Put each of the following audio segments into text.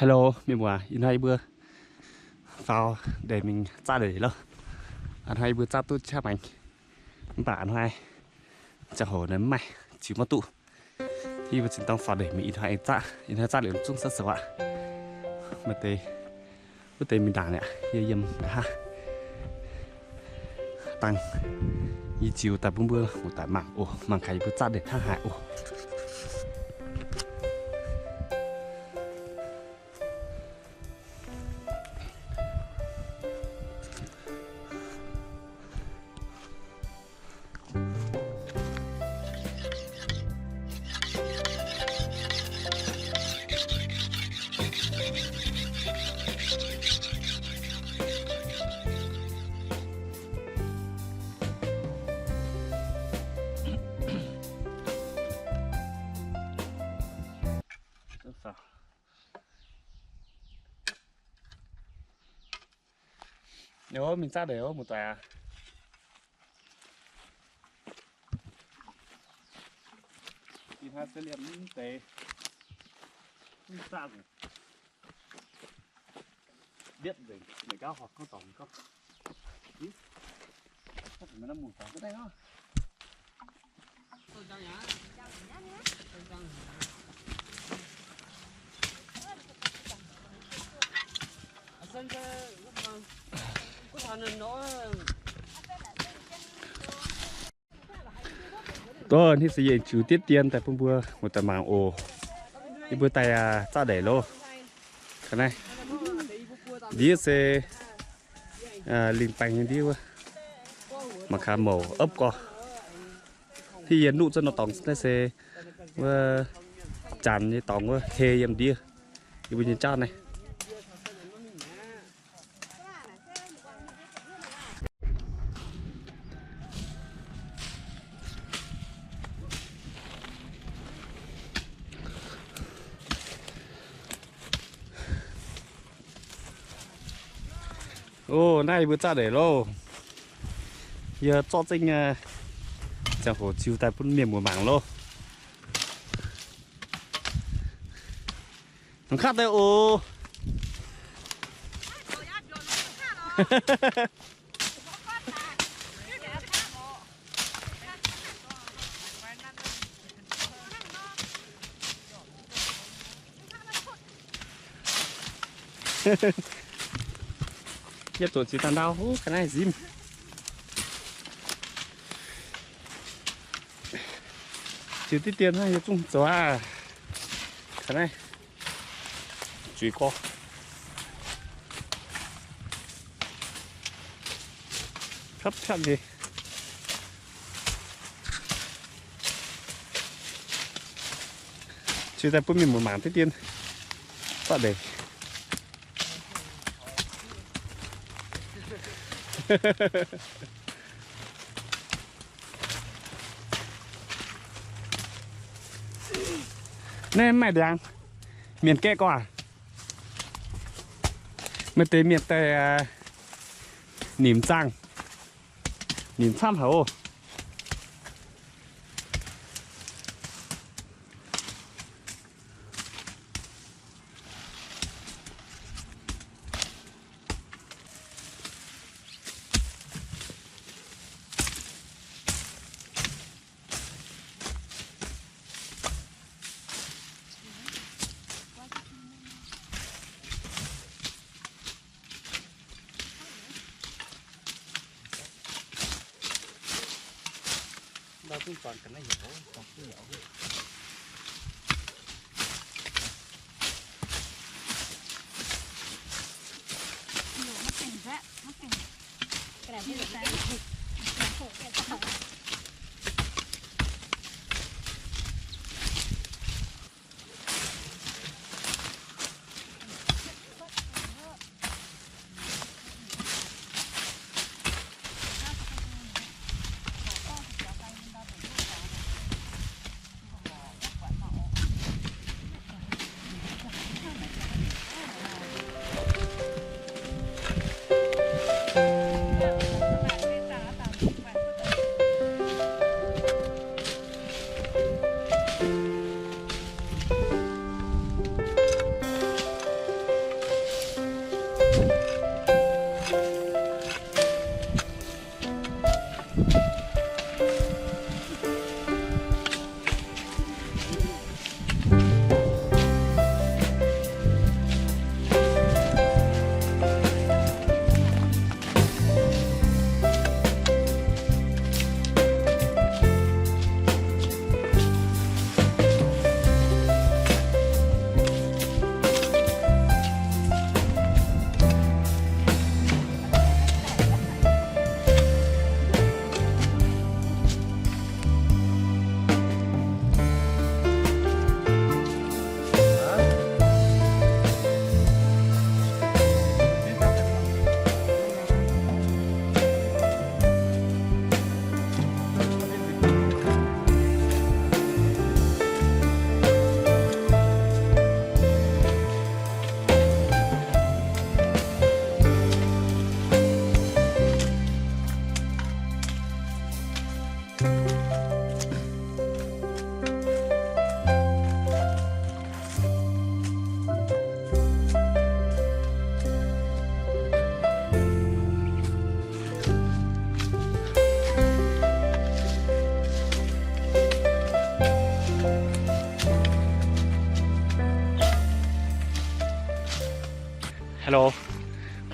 Hello, mienh muoz, ih hnoi yie mbuo faaux ndeic mingh zaqv ndeic loh. Ih hnoi yie mbuo zaqv duqv qaqv maengx, mv baac ih hnoi ziangh hoc naaiv mv maaih, ziux maiv duqv. Yie mbuo zinh dorng faaux ndeic mingh, ih hnoi aengx zaqv, ih hnoi zaqv liuz zungv saav sou aqv. Maaih deix, wuov deix mingh ndaangc aqv, yie yiem aqv. Dangh yie ziux daaih bun mbuo muoz-doic mangc oc, mangc gaax yie mbuo zaqv ndeic hnangv haaix oc. Mingh zaqv ndeic oc, muoz-doic aac. Ih hnoi se liemh mv deix, mv zaqv nzengc, mbietv nzengc, maiv gauh horpc gorngv dorngc gorngv. Dov, hnangv se yie ziux diqv dien daaih bun mbuo muoz-doic mangc oc. Yie mbuo daaih zaqv ndeic loh. Ga'naaiv ndiev se lingh baengh nyei ndiev wuov, mangc gaax mouc opv gorx. Hitv yie nuqv zunv nor dorngx naaiv se wuov janx nyei dorngx wuov hei yiem ndiev. Yie mbuo nyei jauv naaiv. Oc, naaiv yie mbuo zaqv ndeic loh. Yie zorqv zengv ziangh hoc ziux daaih bun mienh muoz mangc loh. Mangc kaav deix oc. Yie zuqc ziux dangh ndau, huv, ga'naaiv nzimv. Ziux diqv dien hnangv, yie zungv zoux aqv. Ga'naaiv zuiz gorx, piatv piatv nyei. Ziux daaih bun mienh muoz mangc diqv dien. Zaqv ndeic. Naaiv maaih ndiangx, mienh gaeqv gorngv aac. Maaih deix mienh daaih nimc zaangh, nimc camv haic oc.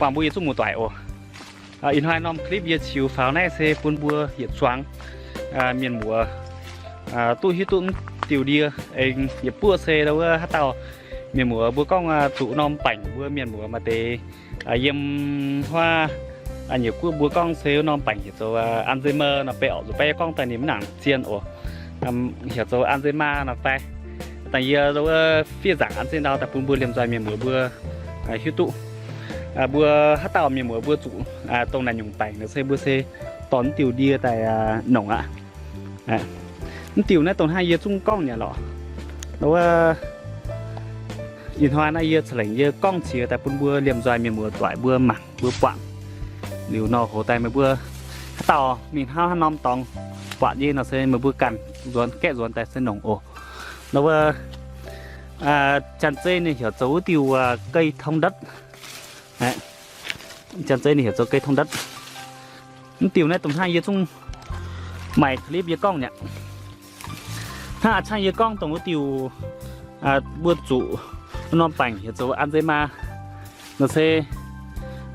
buangh mbuo yietc zungv muoz-doic oc. Ih hnoi norm clip yie ziux faaux naaiv se bun mbuo yietc zuangx mienh muoz duqv hiuv duqv mv diuh ndie. Aengx yietc buoqv se wuov haaix dauh mienh muoz mbuo gorngv zuqc norm baengc, mbuo mienh muoz maaih deix yiem huaav nyeic guoqv mbuo gorngv se wuov norm baengc heuc zoux Alzheimer nor, beiv oc, zuqc beiv gorngv daaih ninh mv nangc zien oc. Heuc zoux Alzheimer nor fai. Dangh yie wuov fiev nzaangc an zengv ndau daaih bun mbuo liemh nzoih mienh muoz mbuo hiuv duqv. Mbuo haaix dauh mienh muoz mbuo zuqc dongh naaic nyungc baengc nor se mbuo se dorh mv diuh ndie daaih nongc aqv. Mv diuh naaiv dongh hnangv yie zungv gorngv nyei lorqc. Wuov ih hnoi naaiv yie ca'lengc yie gorngv qiex daaih bun mbuo liemh nzoih mienh muoz doic mbuo mangc mbuo buatc. Liuz nor hoz daaih meih mbuo haaix dauh mingh hnangv haaix norm dorngx buatc nyei nor se meih mbuo ganh nzuonx gaeqv nzuonx daaih se nongc oc. Nor wuov janx-zei ninh heuc zoux wuov diuh cây thông đất. Janx-zei ninh heuc zoux cây thông đất. Mv diuh naaiv dongh hnangv yie zungv maaih clip yie gorngv nyei aqv. Hnangv a'cangv yie gorngv dongh wuov diuh mbuo zuqc norm baengc heuc zoux Alzheimer nor se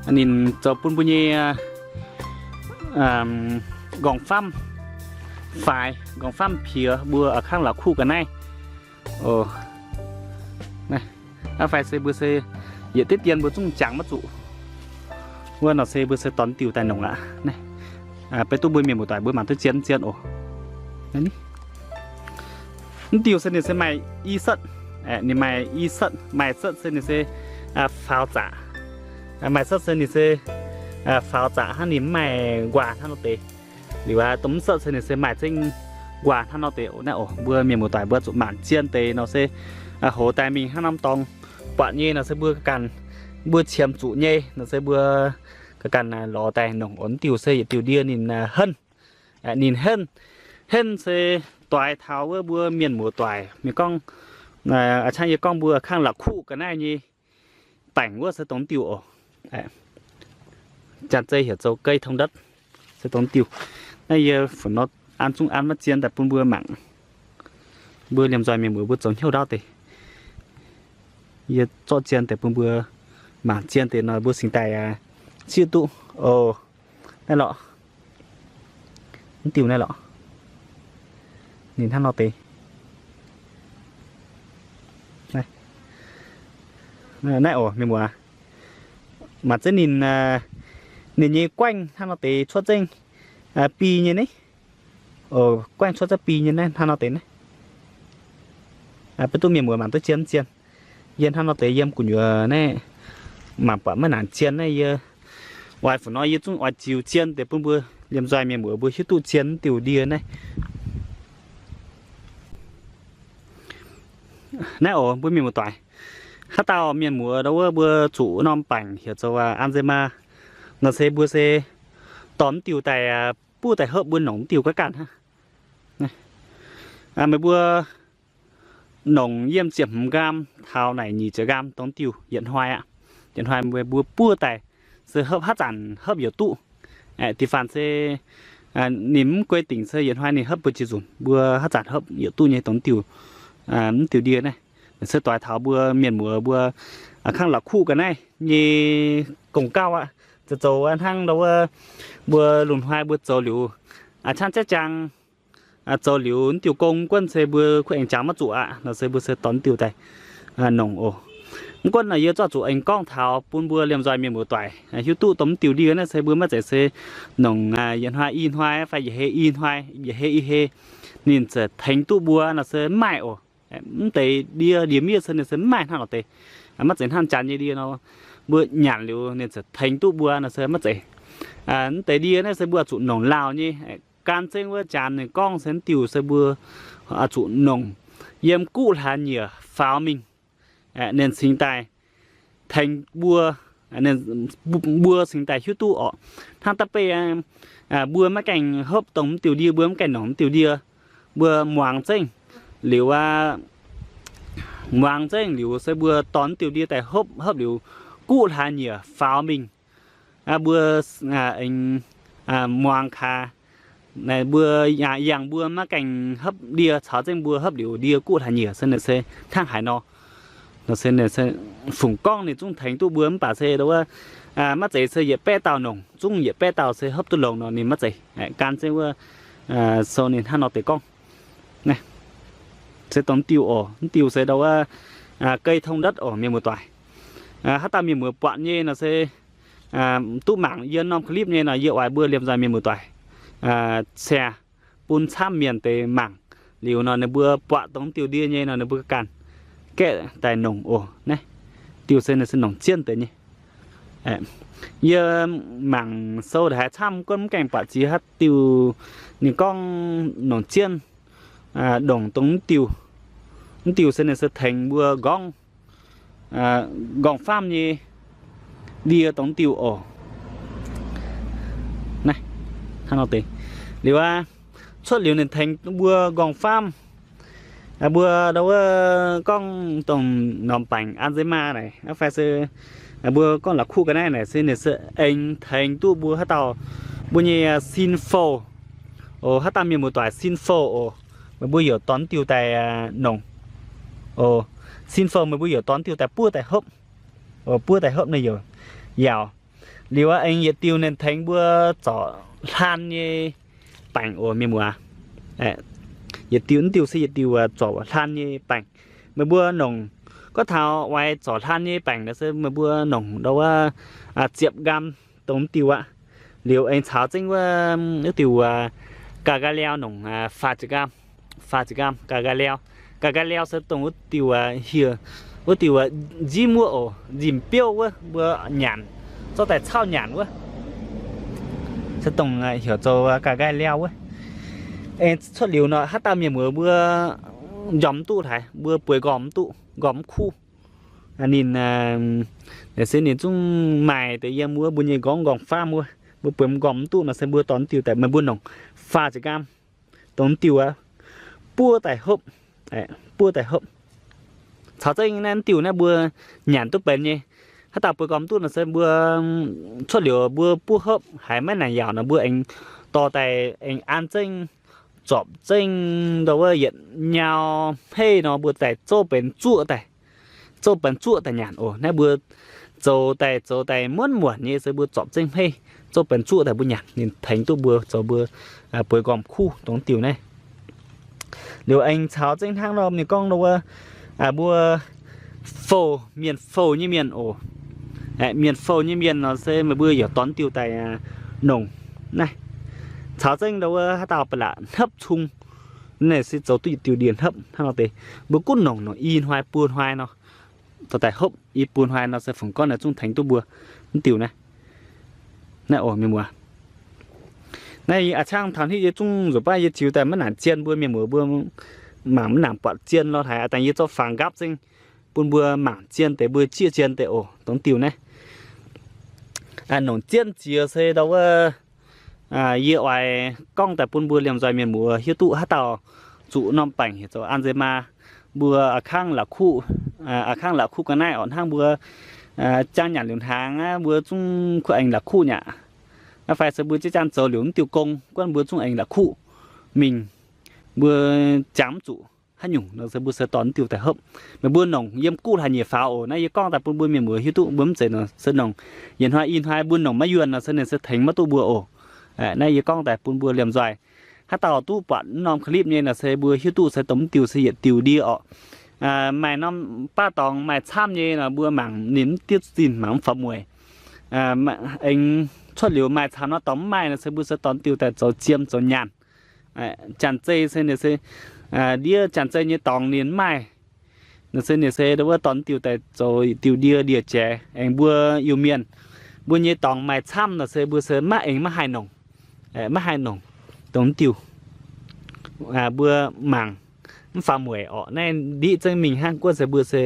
ninh zoux bun mbuo nyei nqorngv famv faix, nqorngv famv piex, mbuo a'kangv la'kuqv ga'naaiv. Aa fai se mbuo se yietc diqv dien mbuo zungv jangx maiv zuqc. Wuov nor se mbuo se dorh diuh daaih nongc aqv. Beiv duqv mbuo mienh muoz-doic mbuo mangc duqv zien zien oc. Mv diuh se ninh se maaih i setv, ninh maaih i setv, maaih setv se ninh se faaux zaqc, maaih setv se ninh se faaux zaqc hnangv ninh mv maaih nquaah hnangv nor deix. Liuz aqv, dongh mv setv se ninh se maaih zengv nquaah hnangv nor deix. Naaiv oc, mbuo mienh muoz-doic mbuo zuqc mangc zien deix nor se hoz daaih mingh hnangv norm dorngx buatc nyei nor se mbuo ganh mbuo qiemx zuqc nyei nor se mbuo ganh lorz daaih nongc oc. Mv diuh se yietc diuh ndie ninh henv, ninh henv, henv se doix taux wuov mbuo mienh muoz-doic mingh gorngv a'cangv yie gorngv mbuo kangv la'kuqv ga'naaiv nyei baengc wuov se dongh diuh oc. Janx-zei heuc zoux cây thông đất se dongh diuh. Naaiv yie funx nor an zungv an maiv zien daaih bun mbuo mangc. Mbuo liemh nzoih mienh muoz mbuo zoux hnyouv ndaauv deix. Yie zorqv zien deix bun mbuo mangc zien deix nor mbuo cingx daaih zieqv duqv oc. Naaiv lorqc. Mv diuh naaiv lorqc. Ninh hnangv nor deix. Naaiv oc mienh muoz, maaih zengv ninh, ninh nyei guaengv hnangv nor deix cuotv zengv bi nyei naaiv. Guaengv cuotv zengv bi nyei naaiv hnangv nor deix naaiv. Beiv duqv mienh muoz mangc duqv zien mv zien. Yie hnangv nor deix yiem gu'nyuoz naaiv mangc buatc maiv nangc zien naaiv yie oix funx nor yie zungv oix ziux zien deix bun mbuo liemh nzoih mienh muoz mbuo hiuv duqv zien mv diuh ndie naaiv. Naaiv oc mbuo mienh muoz-doic, haaix dauh mienh muoz ndau wuov mbuo zuqc norm baengc heuc zoux Alzheimer nor se mbuo se dorh mv diuh daaih buov daaih hopv mbuo nongc mv diuh ga'ganh hnangv. Meih mbuo nongc yiem ziepc hmz nqaam taux naaic nyic ziepc nqaam dongh diuh yietc hnoi aqv. Yietc hnoi meih mbuo buov daaih se hopv haaix zanc hopv youc duqv. Da'faanh se ninh mv guei dingc se yietc hnoi ninh hopv mbuo jiex nzunc, mbuo haaix zanc hopv youc duqv nyei dongh diuh, mv diuh ndie naaiv. Se doix taux mbuo mienh muoz mbuo kangv la'kuqv ga'naaiv nyei gong-gauv aqv. Zoux zoux hnangv ndau wuov mbuo lungh hnoi mbuo zoux liuz aqv, caangv jaiv jaang zoux liuz mv diuh gong guonv se mbuo kuv aengx jangx maiv zuqc aqv. Nor se mbuo se dorh mv diuh daaih nongc oc. Mv gunv naaic yie zorqv zuqc aengx gorngv taux bun mbuo liemh nzoih mienh muoz-doic hiuv duqv dongh mv diuh ndie naaiv se mbuo maiv zeiz se nongc yietc hnoi i hnoi fai yietc hei i hnoi, yietc hei i hei ninh ziouc tengx duqv mbuo nor se mv maaih oc. Mv deix ndie, ndie-miev se ninh se mv maaih hnangv nor deix. Maiv zeiz hnangv janx nyei ndie nor, mbuo nyanc liuz ninh ziouc tengx duqv mbuo nor se maiv zeiz. Mv deix ndie naaiv se mbuo zuqc nongc lauh nyei. Gan zengv wuov janx ninh gorngv se mv diuh se mbuo zuqc nongc yiem guqv hlaax nyieqc faaux mingh, ninh cingx daaih tengx mbuo, mbuo cingx daaih hiuv duqv orqc. Hnangv da'beiv mbuo maiv gaengh hopv dongh mv diuh ndie, mbuo maiv gaengh nongc mv diuh ndie, mbuo muangx zengv liuz aqv, muangx zengv liuz se mbuo dorh mv diuh ndie daaih hopv, hopv liuz guqv hlaax nyieqc faaux mingh. Mbuo muangx kaax, mbuo yangh mbuo maiv gaengh hopv ndie caux zengv mbuo hopv liuz ndie guqv hlaax nyieqc se ninh se hnangv haaix nor. Nor se fungx gorngv ninh zungv tengx duqv mbuo mv baac se wuov Maiv zeiz se yietc baeqv dauh nongc, zungv yietc baeqv dauh se hopv duqv longx nor ninh maiv zeiz. Gan jienv wuov sou ninh hnangv nor deix gorngv. Se dongh diuh oc, mv diuh se ndau wuov gei tong ndotv oc mienh muoz-doic. Haaix dauh mienh muoz buatc nyei nor se duqv mangc yie norm clip nyei nor yie oix mbuo liemh nzoih mienh muoz-doic share bun camv mienh deix mangc. Liuz nor ninh mbuo buatc dongh diuh ndie nyei nor ninh mbuo ganh gaeqv daaih nongc oc. Naaiv diuh se ninh se nongc jienv deix nyei. Yie mangc sou haiz camv gunv mv gaengh buatc ziex haaix diuh ninh gorngv nongc jienv ndongc dongh mv diuh. Mv diuh se ninh se tengx mbuo nqorngv, nqorngv-faam nyei ndie dongh mv diuh oc. Naaiv, hnangv nor deix. Liuz aqv, cuotv liuz ninh tengx mbuo nqorngv-faam. Mbuo ndau wuov gorngv dongh norm baengc Alzheimer naaic, fai se mbuo gorngv la'kuqv ga'naaiv naaic se ninh se aengx tengx duqv mbuo haaix dauh mbuo nyei sin fouh oc. Haaix dauh mienh muoz-doic sin fouh oc, meih mbuo yaac dorh diuh daaih nongc oc. Sin fouh meih mbuo yaac dorh diuh daaih buov daaih hopv oc. Buov daaih hopv naaiv yaac yaauc. Liuz aqv, aengx yietc diuh ninh tengx mbuo zorc hlaan nyei baengc oc mienh muoz. Yietc diuh, mv diuh se yietc diuh zorc hlaan nyei baengc. Meih mbuo nongc, gorngv taux oix zorc hlaan nyei baengc nor se meih mbuo nongc ndau wuov ziepc nqaam dongh mv diuh aqv. Liuz aengx caux zengv wuov, wuov diuh ga'nqaai liaau nongc faah ziepc nqaam, faah ziepc nqaam ga'nqaai liaau. Ga'nqaai liaau se dongh wuov diuh hieh, wuov diuh nzimv wuov oc, nzimv biouv wuov mbuo nyanc, zorqv daaih cauv nyanc wuov, se dongh heuc zoux ga'nqaai liaau wuov. Aengx cuotv liuz nor haaix dauh mienh muoz mbuo njormh mv duqv haaix, mbuo bueix nqormh mv duqv, nqormh mv kuv. Ninh, se ninh zungv maaih deix yiem wuov mbuo nyei nqorngv nqorngv-faam wuov, mbuo bueix nqormh mv duqv nor se mbuo dorh diuh daaih, meih mbuo nongc faah ziepc nqaam dongh diuh aqv, buov daaih hopv, buov daaih hopv. Caux zengv naaiv diuh naaiv mbuo nyanc duqv benx nyei. Haaix dauh bueix nqormh mv duqv nor se mbuo cuotv liuz mbuo buov hopv haiz maiv naaic yaauc nor mbuo aengx dorh daaih aengx an zengv, zorpc zengv ndau wuov yietc nyau hmeiv nor mbuo daaih zouv benx zuoqv daaih, zouv benx zuoqv daaih nyanc oc. Naaiv mbuo zoux daaih zoux daaih muonv muonc nyei se mbuo zorpc zengv hmeiv zouv benx zuoqv daaih mbuo nyanc, ninh tengx duqv mbuo zoux mbuo bueix nqormh kuv dongh diuh naaiv. Liuz aengx caux zengv hnangv nor ninh gorngv ndau wuov mbuo fouh, mienh fouh nyei mienh oc. Mienh fouh nyei mienh nor se meih mbuo yaac dorh diuh daaih nongc naaiv. Caux zengv ndau wuov haaix dauh ba'laqc hnopv cung, naaiv se zoux duqv yietc diuh ndie hnopv hnangv nor deix. Mbuo gunv nongc, nongc i hnoi buo hnoi nor, dorh daaih hopv i buo hnoi nor se fungx gorngv naaiv zungv tengx duqv mbuo mv diuh naaiv. Naaiv oc mienh muoz, naaiv a'ciangv taux hnitv yie zungv nzueic baav yie ziux daaih maiv nangc zien mbuo mienh muoz mbuo mangc maiv nangc buatc zien lorh haic. Dangh yie zorqv fangx nqaapv zengv bun mbuo mangc zien deix, mbuo zieqv zien deix oc dongh diuh naaiv. Nongc jienv ziex se ndau wuov yie oix gorngv daaih bun mbuo liemh nzoih mienh muoz hiuv duqv haaix dauh zuqc norm baengc heuc zoux Alzheimer, mbuo a'kangv la'kuqv, a'kangv la'kuqv ga'naaiv orqc, hnangv mbuo jangx nyanc liuz hnaangx aqv, mbuo zungv kuv aengx la'kuqv nyaqc. Naaiv fai se mbuo jiex jangx zoux liuz mv diuh gong, guonv mbuo zungv aengx la'kuqv mingh, mbuo jangx mv zuqc haaix nyungc nor se mbuo se dorh mv diuh daaih hopv. Meih mbuo nongc yiem guv hlaax nyeic faaux oc. Naaiv yie gorngv daaih bun mbuo mienh muoz hiuv duqv, mbuo mv zeiz nor se nongc yietc hnoi i hnoi mbuo nongc maiv yuonh nor se ninh se tengx maiv duqv mbuo oc. Naaiv yie gorngv daaih bun mbuo liemh nzoih. Haaix dauh duqv buatc norm clip nyei nor se mbuo hiuv duqv se dongh mv diuh se yietc diuh ndie orqc. Maaih norm baav dorngx maaih camv nyei nor mbuo mangc ninh mv diuv zinh mangc mv faaux mueic. Aengx cuotv liuz maaih camv norm dorngx mv maaih nor se mbuo se dorh diuh daaih zoux jiem zoux nyaanh. Janx-zei se ninh se ndiev janx-zei nyei dorngx ninh mv maaih nor se ninh se wuov dorh diuh daaih zoux diuh ndie ndie-jaaix. Aengx mbuo Iu-Mienh mbuo nyei dorngx maaih camv nor se mbuo se maiv aengx maiv haih nongc, maiv haih nongc dongh diuh. Mbuo mangc mv faaux mueic orqc. Naaiv ndiqv zengv mingh hnangv, guonv se mbuo se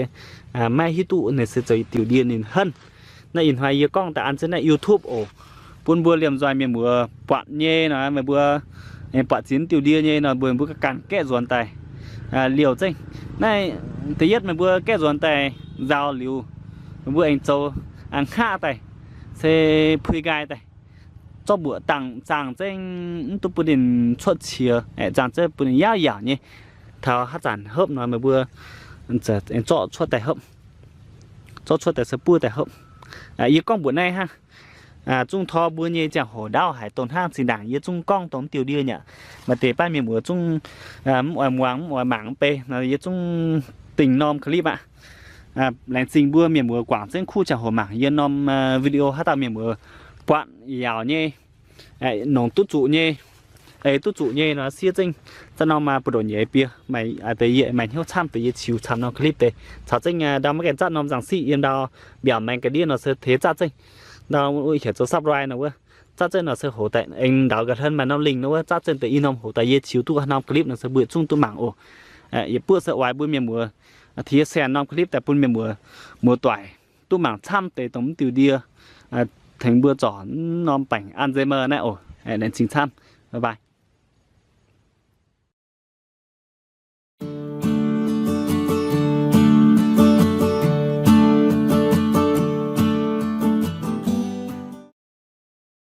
maiv hiuv duqv ninh se zoux diuh ndie ninh henv. Naaiv ih hnoi yie gorngv daaih an zengv naaiv YouTube oc, bun mbuo liemh nzoih mienh muoz buatc nyei nor, meih mbuo buatc ziex diuh ndie nyei nor mbuo, mbuo ganh gaeqv nzuonx daaih liouh zengv. Naaiv da'yietv meih mbuo gaeqv nzuonx daaih nzauh liuz, meih mbuo aengx zoux a'hnaqv daaih, se pui nqaai daaih, zorqv mbuoqc dangh zaangh zengv mv duqv bun ninh cuotv qiex, zaangh zengv bun ninh yaauv yaauc nyei. Taux haaix zanc hopv nor meih mbuo zorqv cuotv daaih hopv, zorqv cuotv daaih se buov daaih hopv. Yie gorngv mbuoqc naaiv hnangv. Zungv tor mbuo nyei ziangh hoc ndaauv haic, dongh hnangv zinh ndaangc yie zungv gorngv dongh mv diuh ndie nyei aqv. Maaih deix baav mienh muoz zungv mv oix muangx, mv oix mangc mv bei, yie zungv dingh norm clip aqv. Laengz zingh mbuo mienh muoz guangc zengv kuv ziangh hoc mangc yie norm video. Haaix dauh mienh muoz buatc yaauc nyei, nongc duqv zuqc nyei, ei duqv zuqc nyei nor, siev zengv zaqv norm buoz-ndoqv nyeiz bie, maaih deix yie maaih hnyouv camv deix yie ziux camv norm clip deix. Caux zengv ndau maiv gaengh zatv norm nzangc siqv yiem ndau mbiaauc maengx ga'ndiev nor se teix zatv zengv. Ndau heuc zoux subscribe nor wuov, zatv zengv nor se hoc daaih aengx ndau ga'hlen maaih norm link nor wuov, zatv zengv deix i norm hoc daaih yie ziux duqv norm clip nor se mbuo zungv duqv mangc oc. Yietc buoqv se oix mbuo mienh muoz, tengx yie share norm clip daaih bun mienh muoz, muoz-doic duqv mangc camv deix dongh mv diuh ndie, tengx mbuo zorc norm baengc Alzheimer naaiv oc. Laengz zingh camv. Bye bye.